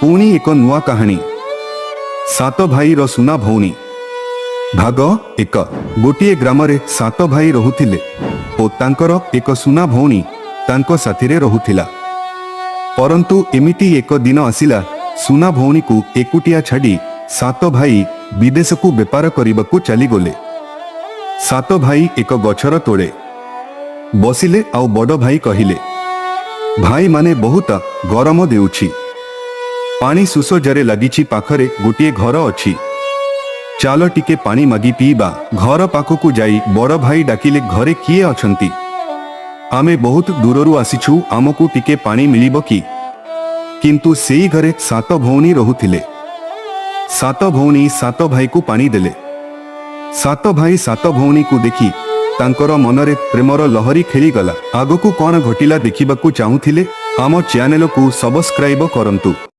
ପୁଣି ଏକ ନୂଆ କାହାଣୀ, ସାତ ଭାଇର ସୁନା ଭଉଣୀ, ଭାଗ 1। ଗୋଟିଏ ଗ୍ରାମରେ ସାତ ଭାଇ ରହୁଥିଲେ ଓ ତାଙ୍କର ଏକ ସୁନା ଭଉଣୀ ତାଙ୍କ ସାଥିରେ ରହୁଥିଲା। ପରନ୍ତୁ ଏମିତି ଏକ ଦିନ ଆସିଲା, ସୁନା ଭଉଣୀକୁ ଏକୁଟିଆ ଛାଡ଼ି ସାତ ଭାଇ ବିଦେଶକୁ ବେପାର କରିବାକୁ ଚାଲିଗଲେ। ସାତ ଭାଇ ଏକ ଗଛର ତଳେ ବସିଲେ ଆଉ ବଡ଼ ଭାଇ କହିଲେ, "ଭାଇମାନେ, ବହୁତ ଗରମ ଦେଉଛି। ପାଣି ଶୋଷ ଜୋରେ ଲାଗିଛି। ପାଖରେ ଗୋଟିଏ ଘର ଅଛି, ଚାଲ ଟିକେ ପାଣି ମାଗି ପିଇବା।" ଘର ପାଖକୁ ଯାଇ ବଡ଼ ଭାଇ ଡାକିଲେ, "ଘରେ କିଏ ଅଛନ୍ତି? ଆମେ ବହୁତ ଦୂରରୁ ଆସିଛୁ, ଆମକୁ ଟିକେ ପାଣି ମିଳିବ କି?" କିନ୍ତୁ ସେଇ ଘରେ ସାତ ଭଉଣୀ ରହୁଥିଲେ। ସାତ ଭଉଣୀ ସାତ ଭାଇକୁ ପାଣି ଦେଲେ। ସାତ ଭାଇ ସାତ ଭଉଣୀକୁ ଦେଖି ତାଙ୍କର ମନରେ ପ୍ରେମର ଲହରୀ ଖେଳିଗଲା। ଆଗକୁ କଣ ଘଟିଲା ଦେଖିବାକୁ ଚାହୁଁଥିଲେ ଆମ ଚ୍ୟାନେଲକୁ ସବସ୍କ୍ରାଇବ କରନ୍ତୁ।